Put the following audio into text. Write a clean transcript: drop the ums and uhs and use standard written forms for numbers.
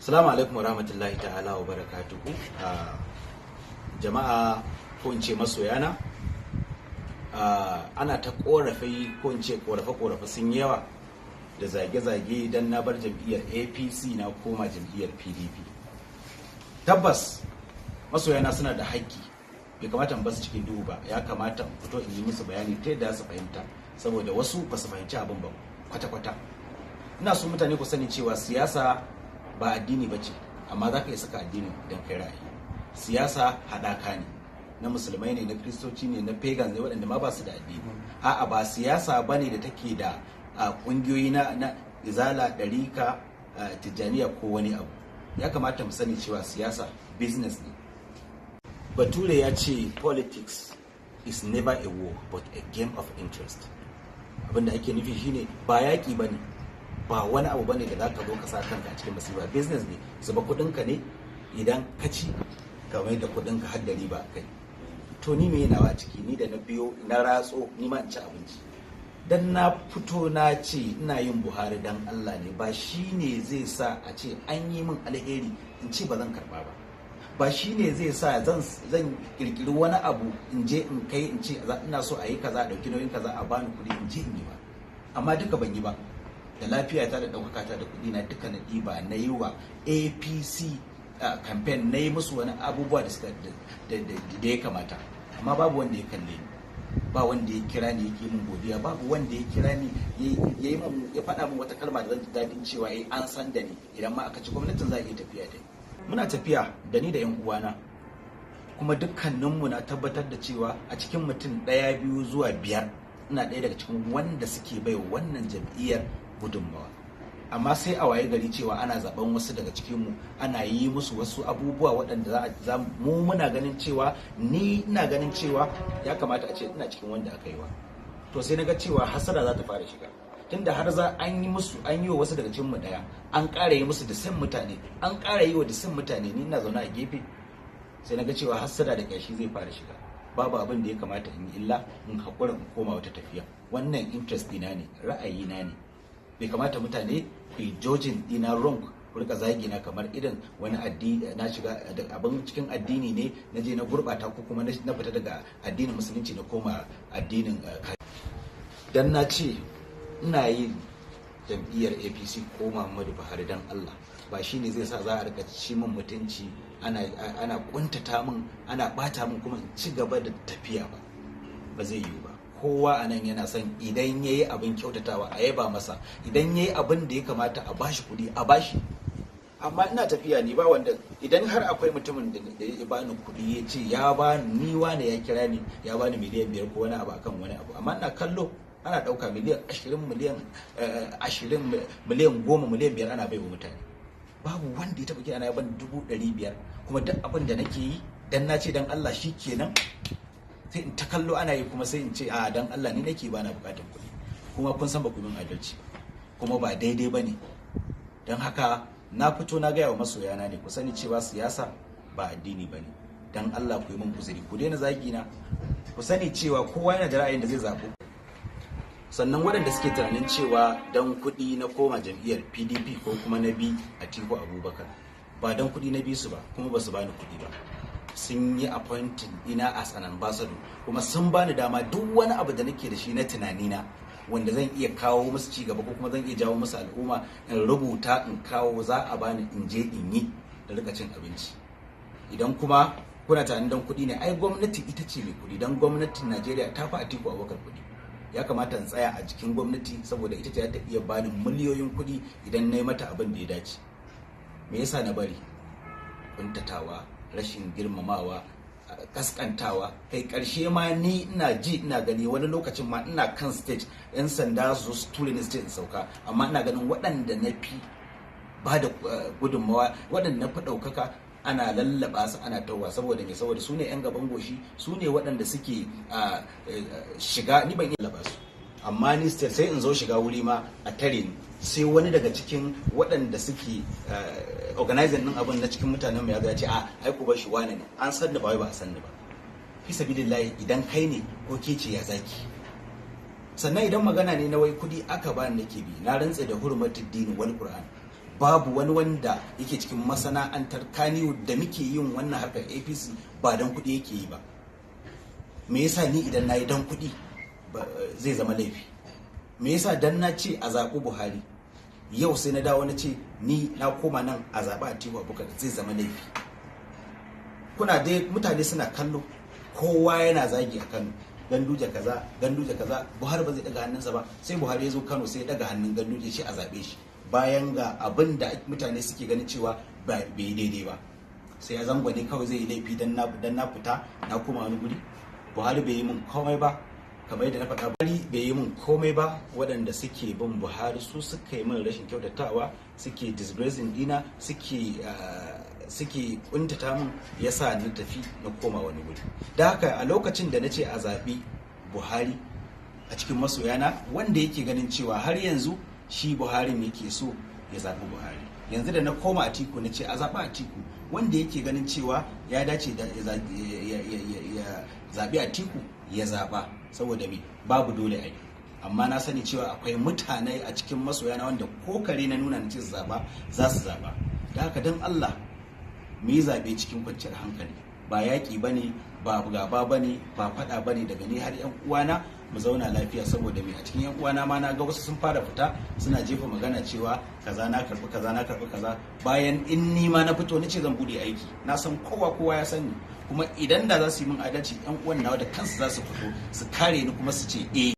Assalamu alaikum warahmatullahi ta'ala wa barakatuhu. Jama'a, ko in ce masoyana, ana ta korafi, ko in ce korafe-korafe sun yawa da zage-zage don na bar jam'iyyar APC na koma jam'iyyar PDP. Tabbas masoyana suna da haƙƙi, bai kamata in basu cikin duhu ba, ya kamata in fito in yi musu bayani ta yadda su fahimta, saboda wasu ba su fahimci abin ba kwata-kwata. Ina so mutane ku sani cewa siyasa ba addini ba ce, amma za ka iya saka addini idan kai ra'ayi. Siyasa haɗaka ne, na musulmai ne, na kristoci ne, na pagans ne, waɗanda ma ba su da addini. A'a, ba siyasa ba ne da take da ƙungiyoyi na Izala, Ɗarika, Tijjaniya ko wani abu. Ya kamata mu sani cewa siyasa business ne. Bature ya ce, "Politics is never a war but a game of interest." Abinda ake nufi shine ba yaƙi ba ne, ba wani abu bane da zaka zo ka sa kanka a cikin masifa. Business ne, zuba kuɗinka ne, idan ka ci ka mai da kuɗinka har da riba kai. To ni me yana a ciki? Ni da na biyo na ratso, ni ma in ci abinci. Dan na fito na ce ina yin Buhari dan Allah ne, ba shi ne zai sa a ce an yi min alheri in ce ba zan karba ba. Ba shi ne zai sa zan kirkiri wani abu in je in kai in ce ina so a yi kaza, a ɗauki nauyin kaza, a bani kuɗi in je in yi ba. Amma duka ban yi ba. Da lafiyata da ɗaukaka ta da kuɗi na duka na ɗiba na yi wa APC campaign, na yi musu wani abubuwa da suka da ya kamata. Amma babu wanda ya kalle ni, ba wanda ya kira ni yake min godiya, babu wanda ya kira ni ya yi min, ya faɗa min wata kalma da zan ji daɗin cewa eh, an san da ni, idan ma aka ci gwamnatin za a iya tafiya da ni. Muna tafiya da ni da yan uwana, kuma dukkaninmu na tabbatar da cewa a cikin mutum ɗaya, biyu zuwa biyar, ina ɗaya daga cikin wanda suke bai wannan jam'iyyar gudunmawa. Amma sai a waye gari cewa ana zaben wasu daga cikinmu, ana yi musu wasu abubuwa waɗanda za mu muna ganin cewa, ni ina ganin cewa ya kamata a ce ina cikin wanda aka yi wa. To sai na ga cewa hasara za ta fara shiga, tunda har za an yi musu, an yi wa wasu daga cikin mu daya, an ƙara yi musu da san mutane, an ƙara yi wa da san mutane, ni ina zaune a gefe. Sai na ga cewa hasada da ƙyashi zai fara shiga. Babu abin da ya kamata in yi illa in haƙura in koma wata tafiya. Wannan interest dina ne, ra'ayina ne. Bai kamata mutane ku yi judging dina wrong, ku rika zagi na kamar irin wani addini na shiga, abin cikin addini ne na je na gurbata, ko kuma na fita daga addinin Musulunci na koma addinin. Dan na ce ina yin jam'iyyar APC ko Muhammadu Buhari dan Allah, ba shine zai sa za a rika ci min mutunci, ana kuntata min, ana bata min, kuma in ci gaba da tafiya ba. Ba zai yiwu ba. Kowa a nan yana son idan ya yi abin kyautatawa a yaba masa, idan ya yi abin da ya kamata a bashi kuɗi a bashi. Amma ina tafiya ni ba wanda, idan har akwai mutumin da ya bani kuɗi, ya ce ya bani, ni wane ya kira ni ya bani miliyan 5 ko wani abu akan wani abu, amma ina kallo ana ɗauka miliyan 20, miliyan 20, miliyan 10, miliyan 5 ana baiwa mutane. Babu wanda ya taɓa kira na ya bani 500,000. Kuma duk abin da nake yi, dan na ce dan Allah shi kenan, sai in ta kallo ana yi, kuma sai in ce a dan Allah ni nake, bana bukatar kuɗi. Kuma kun san ba ku min adalci ba, kuma ba daidai ba ne. Don haka na fito na gaya wa masoyana ne, ku sani cewa siyasa ba addini ba ne. Don Allah ku yi min uzuri, ku daina zagi na. Ku sani cewa kowa yana da ra'ayin da zai zaɓi. Sannan waɗanda suke tunanin cewa don kuɗi na koma jam'iyyar PDP ko kuma na bi Atiku Abubakar, ba don kuɗi na bi su ba, kuma ba su bani kuɗi ba. Sun yi appointing ina as an ambassador, kuma sun bani dama duk wani abu da nake da shi na tunanina wanda zan iya kawo musu ci gaba ko kuma zan iya jawo musu al'umma, in rubuta in kawo, za a bani in je in yi da rika cin abinci. Idan kuma kuna tunanin don kuɗi ne, ai gwamnati ita ce mai kuɗi, don gwamnatin Najeriya ta fi Atiku Abubakar kuɗi. Ya kamata in tsaya a jikin gwamnati, saboda ita ce ta iya bani miliyoyin kuɗi idan na yi mata abin da ya dace. Me yasa na bari? Kuntatawa, rashin girmamawa, kaskantawa. Kai, karshe ma ni ina ji ina gani, wani lokacin ma ina kan stage, yan sanda su su ture ni stage in sauka. Amma ina ganin waɗanda na fi ba da gudunmawa, waɗanda na fi ɗaukaka, ana lallaba su ana tawa. Saboda me? Saboda su ne 'yan gaban goshi, su ne waɗanda suke shiga. Ni ban iya lallaba su, amma ni sai in zo shiga wuri ma a tare ni. Sai wani daga cikin waɗanda suke organizing din abin na cikin mutanen mu ya ce, "A ai ku bar shi, wane ne." An san da ba wai ba a san ni ba. Fi sabilillahi, idan kai ne ko ke ce, ya zaki? Sannan idan magana ne na wai kudi aka ba nake bi, na rantse da hurmatul dini wal Qur'an, Babu wani wanda yake cikin masana'antar Kannywood da muke yin wannan harkar APC ba don kuɗi yake yi ba. Me yasa ni idan na yi don kuɗi zai zama laifi? Me yasa dan na ce a zaɓi Buhari, yau sai na dawo na ce ni na koma nan a zaɓi Atiku Abubakar, zai zama laifi? Kuna dai mutane suna kallo, kowa yana zagi a Kano, Ganduje kaza, Ganduje kaza, Buhari ba zai daga hannunsa ba. Sai Buhari ya zo Kano, sai ya daga hannun Ganduje shi a zaɓe shi, bayan ga abin da mutane suke ganin cewa bai daidai ba. Sai ya zangwane kawai zai yi laifi dan na fita na koma wani guri. Buhari bai yi min komai ba, kamar yadda na faɗa, Buhari bai yi min komai ba. Waɗanda suke bin Buhari su suka yi min rashin kyautatawa, suke disgracing dina, suke kuntata min, yasa na tafi na koma wani wuri. Da haka a lokacin da na ce a zaɓi Buhari, a cikin masoyana wanda yake ganin cewa har yanzu shi Buharin yake so, ya zaɓi Buhari. Yanzu da na koma Atiku, na ce a zaɓi Atiku, wanda yake ganin cewa ya dace da ya zaɓi Atiku, ya zaɓa. Saboda me? Babu dole a yi. Amma na sani cewa akwai mutane a cikin masoyana wanda ko kare na nuna na ce su zaɓa, za su zaɓa. Da haka don Allah mu yi zaɓe cikin kwanciyar hankali. Ba yaƙi ba ne, ba gaba ba ne, ba faɗa ba ne. Daga ni har 'yan uwana, mu zauna lafiya. Saboda me? A cikin 'yan uwana ma na ga wasu sun fara fita suna jefa magana cewa kaza na karɓi kaza, na karɓi kaza, bayan in ni ma na fito na ce zan bude aiki, na san kowa, kowa ya sani. Kuma idan da za su yi min adalci, 'yan uwan nawa da kansu za su fito su kare ni kuma su ce eh.